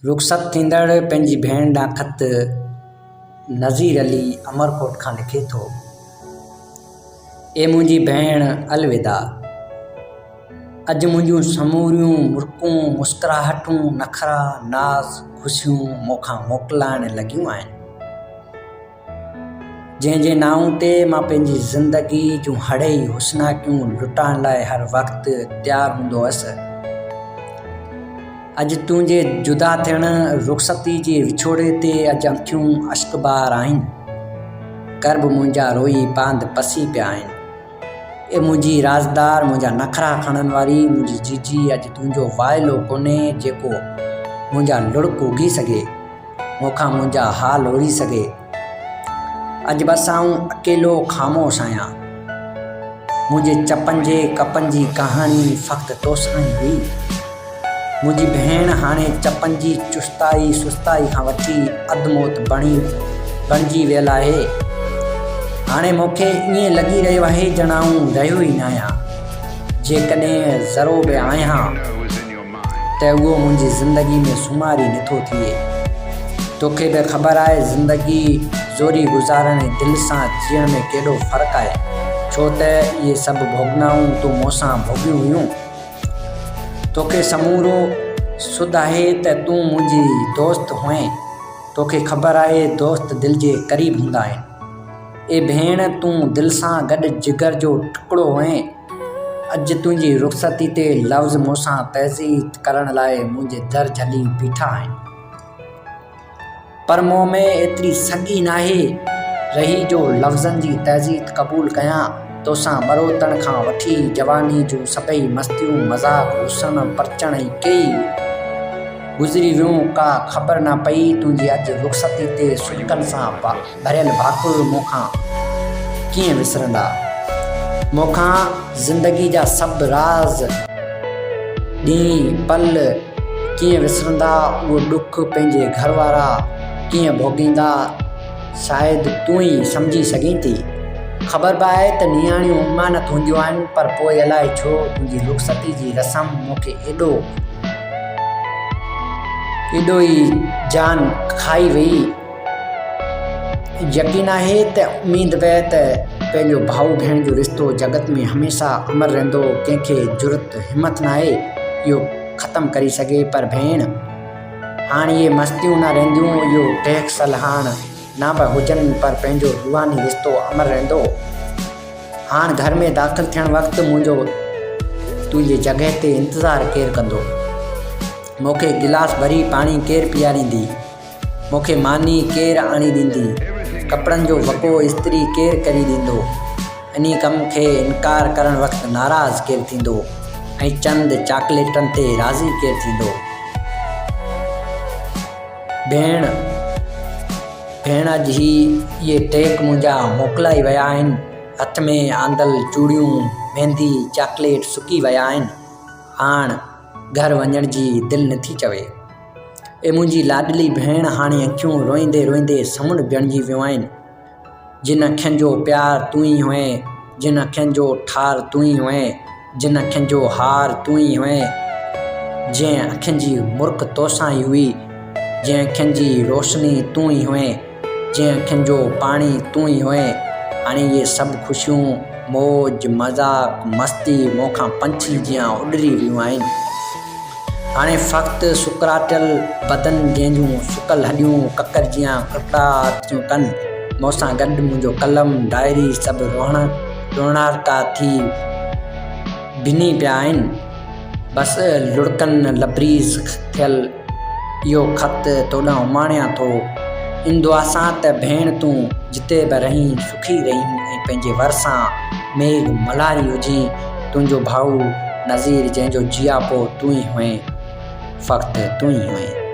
رخصت ٿيندڙ پنهنجي ڀيڻ ڏانهن خط نذير علي امرڪوٽ کان لکي ٿو، اي منهنجي ڀيڻ الوداع! اڄ منهنجون سموريون مرڪون، مسڪراهٽون، نخرا، ناز، خوشيون مون کان موڪلائڻ لڳيون آهن. جنهن جي نانء تي مان پنهنجي زندگي جون هڙئي حسناڪيون لٽائڻ لاء هر وقت تيار هوندو هئس. اڄ تنهنجي جدا ٿيڻ، رخصتي جي وڇوڙي تي اڄ اکيون اشڪبار آهن. قرب منهنجا روئي پاند پسي پيا آهن. اي منهنجي رازدار، منهنجا نخرا کڻڻ واري منهنجي جيجي، اڄ تنهنجو وائلو ڪونهي جيڪو منهنجا لڙڪ اگهي سگهي. مون کان منهنجا حال اوري سگهي. اڄ بس آئون اڪيلو خاموش آهيان. منهنجي چپن جي ڪپن جي ڪهاڻي فقط توسان ئي هئي. منهنجي ڀيڻ هاڻي چپن جي چستائي سستائي کان وٺي اڌ موت بڻي بڻجي ويل آهي. هاڻي مون کي ائين لڳي رهيو آهي ڄڻ آئون رهيو ئي ناهيان. جيڪڏهن ذرو به آهيان. ته اهو منهنجي زندگي ۾ شمار ئي نٿو ٿئي. توکي به خبر آهي زندگي زوري گذارڻ ۽ دل سان جيئڻ ۾ ڪيڏو فرق آهي. ڇو ته اهي سڀ ڀوڳنائون تون مون سان ڀوڳيون هيون. توکي سمورو سڌ آهي ته تون منهنجي دوست هئين. توکي خبر آهي دوست دل جي قريب هوندا آهن. اي ڀيڻ تون دل سان گڏ جگر جو ٽڪڙو هئين. اڄ تنهنجي رخصتي تي لفظ مون سان تعزيت ڪرڻ لاء منهنجي در جهلي بيٺا آهن. پر مون ۾ ايتري سگهه ئي ناهي رهي جو لفظن جي تعزيت قبول ڪيان. توسان ٻروتڻ کان وٺي جواني جون سڀئي مستيون، مذاق، رسڻ، پرچڻ ۽ ڪيئي گذري ويون، ڪا خبر نه پئي تنهنجي اڄ رخصتي تي سڏڪن سان ڀريل ڀاڪر مون کان ڪيئن وسرندا. مون کان زندگي جا سڀ راز، ڏينهن، پل ڪيئن وسرندا، اهو ڏک پنهنجي گهر وارا ڪيئن ڀوڳيندا، شايد تون ئي سمجهي سگهين ٿي. خبر به آهي ته نياڻيون امانت هونديون آهن، پر پوء الائي ڇو تنهنجي رخصتي جي رسم مون کي ايڏو ايڏو ئي جان کائي وئي. يقين آهي ته اميد به ته پنهنجو ڀاء ڀيڻ جو رشتو جڳت ۾ هميشه امر رهندو ڪنهن کي جرئت همت ناهي اهو ختم ڪري سگهي پر ڀيڻ هاڻ اهي مستيون نه رهنديون اهو ٽهڪ سلهاڻ نه به هجن پر پنهنجو روحاني رشتو امر رهندو هاڻ گهر ۾ داخل ٿيڻ وقت منهنجو تنهنجي جڳهه تي انتظار ڪير ڪندو مون کي گلاس ڀري پاڻي ڪير پياريندي مون کي ماني ڪير آڻي ڏيندي؟ ڪپڙن جو وڳو استري ڪير ڪري ڏيندو؟ انهي ڪم کي انڪار ڪرڻ وقت ناراض ڪير ٿيندو ۽ چند چاڪليٽن تي راضي ڪير ٿيندو؟ ڀيڻ، ڀيڻ اڄ هي اهي ٽيڪ منهنجا موڪلائي ويا آهن. هٿ ۾ آندل چوڙيون، ميندي، چاڪليٽ سڪي ويا آهن. هاڻ گهر وڃڻ جي دل نٿي چوي. اي منهنجي لاڏلي ڀيڻ هاڻي اکيون روئيندي روئيندي سمنڊ بڻجي ويون آهن. جن اکين جو پيار تون ئي هئين، جن اکين جو ٺار تون ئي هئين، جن اکين جو هار تون ئي هئين، جنهن اکين جي مرڪ توسان ئي هئي، جنهن اکين جي روشني تون ئي هئين، جنهن اکين جو پاڻي تون ئي هئين، هاڻي اهي سڀ خوشيون، موج، مذاق، مستي مون کان پنڇي جيان اڏري ويون آهن. هاڻي فقط سڪراٽيل بدن جنهن جون سڪل هڏيون ڪڪر جيان ڪڙڪڙاٽ ٿيون ڪن، مون سان گڏ منهنجو قلم، ڊائري سڀ روئڻهارڪا ٿي ڀني پيا آهن. بس لڙڪن لبريز ٿيل اهو خط توڏانهن اماڻيان ٿو. ان دعا سان ته ڀيڻ تون جتي به رهين سکي رهين ۽ پنهنجي ور سان ميگهه ملهاري هجين. تنهنجو ڀاء نذير جنهن جو جياپو تون ئي هئين، فقط تون ئي هئين.